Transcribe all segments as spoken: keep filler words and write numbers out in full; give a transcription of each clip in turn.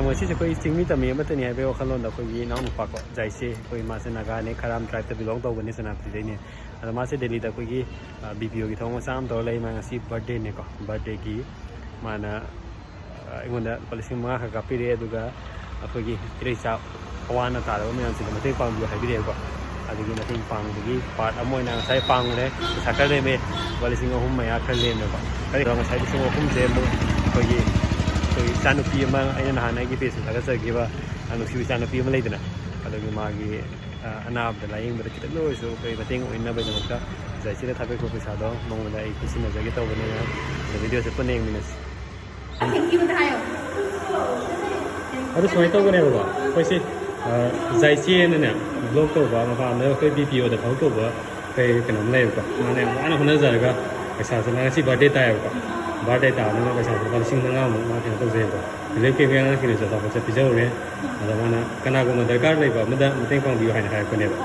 ꯉꯁꯤꯁꯦ ꯑꯩꯈꯣꯏ ꯆꯤꯡꯃꯤ ꯇꯝꯃꯤ ꯑꯃꯠꯇꯅꯤ ꯍꯥꯏꯕꯒꯤ ꯋꯥꯈꯜꯂꯣꯟꯗ ꯑꯩꯈꯣꯏꯒꯤ ꯏꯅꯥꯎꯅꯨꯄꯥꯀꯣ, ꯖꯥꯏꯁꯦ, ꯑꯩꯈꯣꯏ ꯃꯥꯁꯦ ꯅꯥꯒꯥꯅꯦ, ꯈꯔꯥꯝ tribeꯇ belong ꯇꯧꯕꯅꯦ, ꯁꯦꯅꯥꯄꯇꯤꯗꯩꯅꯦ꯫ ꯑꯗꯣ ꯃꯥꯁꯦ ꯗꯦꯜꯂꯤꯗ ꯑꯩꯈꯣꯏꯒꯤ ꯕꯤ ꯄꯤ ꯑꯣꯒꯤ ꯊꯕꯛ ꯃꯆꯥ ꯑꯃ ꯇꯧꯔ ꯂꯩ꯫ ꯃꯥ ꯉꯁꯤ birthdayꯅꯦꯀꯣ, birthdayꯒꯤ ꯃꯥꯅ ꯑ, ꯑꯩꯉꯣꯟꯗ ꯂꯨꯄꯥ ꯂꯤꯁꯤꯡ ꯃꯉꯥ ꯈꯛ ꯀꯥꯞꯄꯤꯔꯛꯑꯦ꯫ ꯑꯗꯨꯒ ꯑꯩꯈꯣꯏꯒꯤ ꯏꯔꯩꯆꯥ ꯑꯋꯥ ꯑꯅꯥ ꯇꯥꯔꯕ ꯃꯌꯥꯝꯁꯤꯗ ꯃꯇꯦꯡ ꯄꯥꯡꯕꯤꯌꯨ ꯍꯥꯏꯕꯤꯔꯛꯑꯦꯕꯀꯣ꯫ ꯑꯗꯨꯒꯤ ꯃꯇꯦꯡ ꯄꯥꯡꯕꯒꯤ part ꯑꯃ ꯑꯣꯏꯅ ꯉꯁꯥꯏ ꯄꯥꯡꯉꯨꯔꯦ꯫ ꯄꯩꯁꯥ ꯈꯔ ꯂꯦꯝꯃꯦ, ꯂꯨꯄꯥ ꯂꯤꯁꯤꯡ ꯑꯍꯨꯝ ꯃꯌꯥ ꯈꯔ ꯂꯦꯝꯃꯦꯕ꯫ ꯑꯗꯨꯒ ꯉꯁꯥꯏ ꯂꯤꯁꯤꯡ ꯑꯍꯨꯝꯁꯦ ꯑꯃꯨꯛ ꯑꯩꯈꯣꯏꯒꯤ, ꯑꯩꯈꯣꯏꯒꯤ ꯏꯆꯥꯅꯨꯄꯤ ꯑꯃ, ꯑꯩꯅ ꯅꯍꯥꯟ ꯑꯩꯒꯤ pageꯇ ꯊꯥꯒꯠꯆꯈꯤꯕ, ꯑ, ꯅꯨꯡꯁꯤꯕ ꯏꯆꯥꯅꯨꯄꯤ ꯑꯃ ꯂꯩꯗꯅ, ꯑꯗꯨꯒꯤ ꯃꯥꯒꯤ, ꯑ, ꯑꯅꯥꯕꯗ ꯂꯥꯏꯌꯦꯡꯕꯗ ꯈꯤꯇꯪꯗ ꯑꯣꯏꯔꯁꯨ ꯑꯩꯈꯣꯏ ꯃꯇꯦꯡ ꯑꯣꯏꯅꯕꯒꯤꯗꯃꯛꯇ ꯖꯥꯏꯁꯤꯅ ꯊꯥꯕꯤꯔꯛꯄ ꯄꯩꯁꯥꯗꯣ ꯃꯉꯣꯟꯗ ꯑꯩ ꯄꯤꯁꯤꯟꯅꯖꯒꯦ ꯇꯧꯕꯅꯦ꯫ ꯑꯗꯣ videoꯁꯦ ꯄꯨꯟꯅ ꯌꯦꯡꯃꯤꯟꯅꯁꯤ꯫ Thank youꯗ ꯍꯥꯏꯌꯣ꯫ ꯑꯗꯨ ꯁꯨꯃꯥꯏꯅ ꯇꯧꯕꯅꯦꯕꯀꯣ, ꯑꯩꯈꯣꯏꯁꯦ, ꯑ, ꯖꯥꯏꯆꯦꯅꯅꯦ, vlog ꯇꯧꯕ ꯃꯄꯥꯟꯗ ꯑꯩꯈꯣꯏ ꯕꯤ ꯄꯤ ꯑꯣꯗ ꯊꯕꯛ ꯇꯧꯕ ꯑꯩꯈꯣꯏ ꯀꯩꯅꯣꯝ ꯂꯩꯌꯦꯕꯀꯣ꯫ ꯃꯥꯅ ꯌꯥꯝ ꯋꯥꯅ ꯍꯣꯠꯅꯖꯔꯒ ꯄꯩꯁꯥꯁꯦ, ꯃꯥ ꯉꯁꯤ birthday ꯇꯥꯏꯌꯦꯕꯀꯣ꯫ Birthday ꯇꯥꯕꯅꯤꯅ ꯄꯩꯁꯥꯁꯦ ꯂꯨꯄꯥ ꯂꯤꯁꯤꯡ ꯃꯉꯥꯃꯨꯛ ꯃꯥ ꯀꯩꯅꯣ ꯇꯧꯖꯩꯌꯦꯕꯀꯣ꯫ Relief camp ꯉꯔꯥꯡ ꯀꯩꯅꯣꯁꯦ ꯑꯆꯥꯄꯣꯠꯁꯦ ꯄꯤꯖꯍꯧꯔꯦ꯫ ꯑꯗ ꯃꯥꯅ ꯀꯅꯥꯒꯨꯝꯕ ꯗꯔꯀꯥꯔ ꯂꯩꯕ ꯑꯃꯗ ꯃꯇꯦꯡ ꯄꯥꯡꯕꯤꯌꯨ ꯍꯥꯏꯅ ꯍꯥꯏꯔꯛꯄꯅꯦꯕ꯫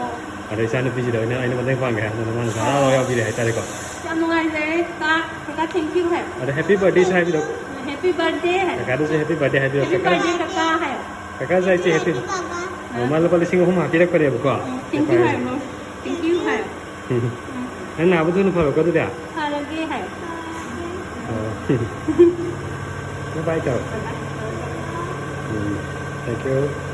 ꯑꯗ ꯏꯆꯥꯅꯨꯄꯤꯁꯤꯗ ꯑꯣꯏꯅ ꯑꯩꯅ ꯃꯇꯦꯡ ꯄꯥꯡꯒꯦ ꯍꯥꯏꯕꯗꯨꯗ ꯃꯥꯅ ꯍꯔꯥꯎ ꯍꯔꯥꯎ ꯌꯥꯎꯕꯤꯔꯦ ꯍꯥꯏꯇꯥꯔꯦꯀꯣ꯫ ꯌꯥꯝ ꯅꯨꯡꯉꯥꯏꯖꯔꯦ꯫ ꯀꯀꯥ, ꯀꯀꯥ, thank you ꯍꯥꯏꯌꯣ꯫ ꯑꯗ happy birthdayꯁꯨ ꯍꯥꯏꯕꯤꯔꯛꯑꯣ꯫ Happy birthday ꯍꯥꯏꯌꯣ꯫ ꯀꯀꯥꯗꯁꯨ happy birthday ꯍꯥꯏꯕꯤꯔꯛꯑꯣ꯫ Happy birthday ꯀꯀꯥ ꯍꯥꯏꯌꯣ꯫ ꯀꯀꯥꯁꯨ ꯍꯥꯏꯁꯦ happy꯫ ꯑꯣ, ꯃꯥ ꯂꯨꯄꯥ ꯂꯤꯁꯤꯡ ꯑꯍꯨꯝ ꯍꯥꯞꯄꯤꯔꯛꯄꯅꯦꯕꯀꯣ꯫ Thank you ꯍꯥꯏꯌꯣ꯫ Thank you ꯍꯥꯏꯌꯣ꯫ ꯎꯝ꯫ ꯅꯪ ꯅꯥꯕ ꯊꯨꯅ ꯐꯔꯣꯀꯣ ꯑꯗꯨꯗꯤ꯫ ꯐꯔꯒꯦ ꯍꯥꯏꯌꯣ꯫ ꯑꯣ꯫ Bye bye ꯇꯧ꯫ ꯎꯝ꯫ Thank you꯫